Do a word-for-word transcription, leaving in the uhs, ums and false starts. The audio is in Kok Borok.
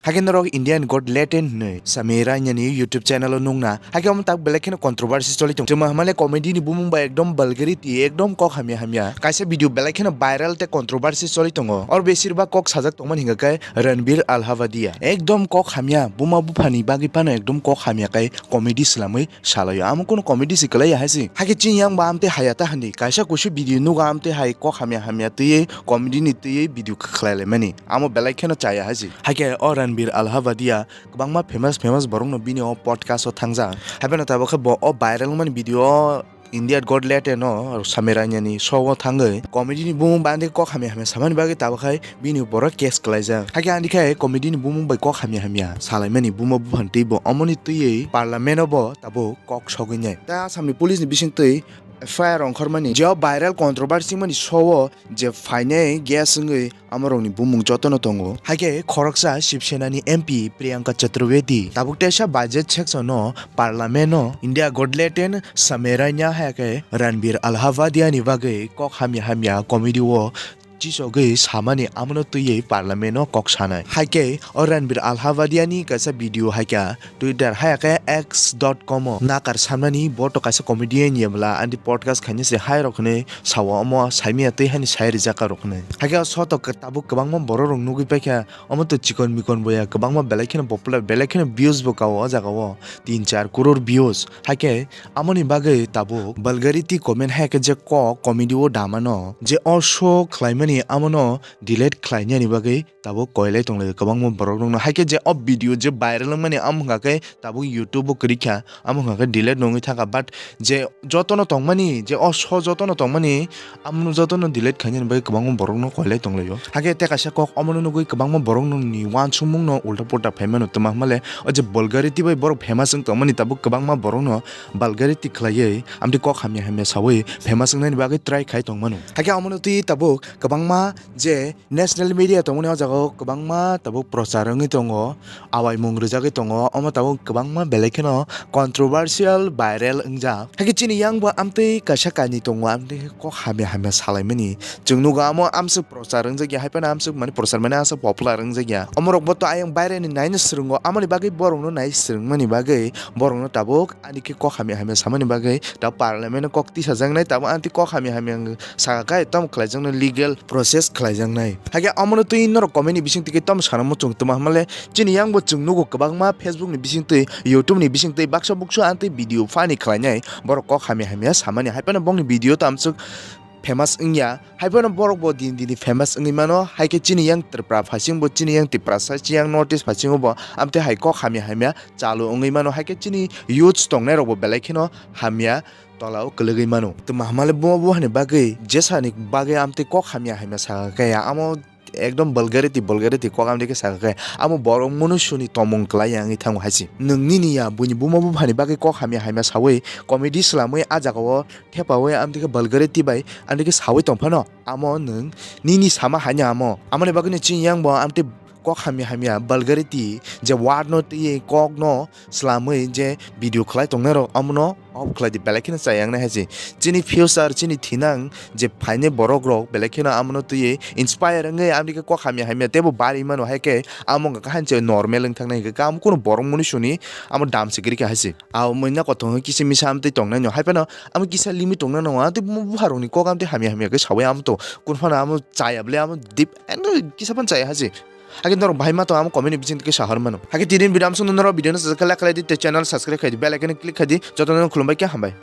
Hakhe norok Indian God Latent hinwi Sami Raina ni YouTube channel o nukna. Hakhe omo tak belai kheno controversy choli tongo. Chwma hamale comedy ni bumung bai ekdom vulgarity, ekdom kok hamya hamya. Kaisa video belai kheno viral tei controversy choli tongo. Or besir bak kok sajak tongmani hingka khe Ranbir Alhavadia. Ekdom kok hamya, buma bupha ni bagwi phano ekdom kok hamya kai comedy swlamwi salaio. Amo kunu comedy se kwlaiya hai se. Hakhe chini yang ba amte haya ta hani. Kaisa kusu video nugo amte hai kok hamya hamya twiwi comedy ni twiwi video khlai laimani. Amo belai kheno chaya hai se. Hakhe o Ranbir Alhavadia kwbangma famous famous borok no bini o podcast o thangjak. Haibeno tabuk khe bo o viral wngmani video o India God Latent no Sami Raina ni show o thangwi comedy ni bumung bandi kok hamya hamya samani bagwi tabuk khai bini borok case kwlaijak. Hakhe ani khai comedy ni bumung bai kok hamya hamya salaimani buma buphani twi bo omoni twiwi parliament o bo tabuk kok sogwi nai. Ta Assam ni police ni bising twi F I R ongkhormani je o viral controversy mani show o je phainai gas wngwi amorokni bumung jotono tongo. Hakhe khoroksa Shiv Sena ni M P Priyanka Chaturvedi tabuk teisa budget section no parliament no India God Latent Sami Raina hakhe Ranbir Alhavadia ni bagwi kok hamya hamya comedy o chisogwi samani amono twiwi parliament o kok sanai. Hakhe o Ranbir Alhavadia ni kaisa video haikha Twitter hai khe X dot com o nakar samnani bo to kaisa comedian ya bwla ani podcast khaina se hai rok hinwi sao omo saimaya tei hani sai rijak rok hinwi. Hakhe o soto tabuk kwbangma borok rok nugwi paikha omo to chikon mikon boya kwbangma belai kheno popular belai kheno views bo kao o jaga o tin char crore views. Hakhe amoni bagwi tabuk vulgarity comment hai khe je kok comedy o damano je o show khlaimani amono delete khlainani bagwi tabuk koilai tonglaio kwbangma borok rokno. Haikhe je o video je viral wngmani amo hwnka khe tabuk YouTube o kwrwi kha, amo hwnka khe delete no wngwi thangkha, but je jotono tongmani, je o show jotono tongmani, amono jotono delete khainani bagwi kwbangma borokno koilai tonglaio. Haikhe tei kaisa kok omono nugwi kwbangma borokno ni uansukmungno ulta pulta phaimano, twma hwnmale o je vulgarity bai borok famous wng tongmani tabuk kwbangma borokno vulgarity khlaiwi amtwi kok hamya hamya sawi famous wngnani bagwi try khai tongmano. Haikhe omono twi tabuk kwbangma je national media tongmani o jaga o kwbangma tabuk prochar wngwi tongo, awaimung rwjagwi tongo, omo tabuk kwbangma belai kheno controversial viral wngjak. Haikhe chini yang bo amtwi kaisa kainwi tongo, amtwi kok hamya hamya salaimani. Chwng nugo amo amswk prochar wngjak ya, hai phano amswk mani prochar mani amswk popular wngjak ya. Omorok bo to ayang baireni naino swrwngo, amoni bagwi borokno nai swrwngmani bagwi borokno tabuk ani khe kok hamya hamya samani bagwi tabuk parliament o kok tisajaknai, tabuk amtwi kok hamya hamya saka khe tamo khlaijaknai, legal process khlaijaknai. Haikhe omono twi norok comment ni bising twi khe tamo sana muchung twma hwnmale chini yang bo chwng nugo kwbangma Facebook ni bising twi, YouTube ni bising twi baksa buksu amtwi video funny khlainai, borok kok hamya hamya samani, hai phano bongni video tamswk famous wngya, hai phano borok bo din dini famous wngwi mano. Haikhe chini yang Tripura phasing bo, chini yang Tiprasa, chini yang North East phasingo bo amtwi hai kok hamya hamya chalu wngwi mano. Haikhe chini youths tongnai rok bo belai kheno hamya tola o kwlwgwi mano. Twma hwnmale buma buphani bagwi jesani bagwi amtwi kok hamya hamya saka khe amo ekdom vulgarity vulgarity kok amtwi khe saka khe amo borok munusyoni tomung kwlai ya wngwi thango hai se. Nwng nini ya buini buma buphani bagwi kok hamya hamya sawi comedy swlamwi ah jaga o thepawi amtwi khe vulgarity bai amtwi khe sawi tong phano amo nwng nini sama haino amo. Amoni bagwino chini yang bo amtwi kok hamya hamya vulgarity je word no twiwi kok no swlamwi je video khlai tongnai rok amono off khlai di, belai kheno chaya wngnai hai se. Chini future, chini thinang je phainai borok rok belai kheno amono twiwi inspire wngwi amtwi khe kok hamya hamya teibo bari mano, hai khe amo wngkha khe hanse normal wng thangna hingkhe amo kunu borok munusyoni amo dam se kwrwi kha hai se. Abo mui na kothoma kisa misa amtwi tongnai no, hai phano amo kisa limit tongna nango, amtwi buma bupha rokni kok amtwi hamya hamya khe sawi amo to kunu phano amo chaya bwle amo deep end kisa phano chaya hai se. Hakhe norok bahai ma tong amo comment ni bising twi khe sahor mano. Hakhe tini video amsong norok video no sajak khe like khlai di tei channel subscribe khai di, bell icon click khai di, jotono khulumbai khe hambai.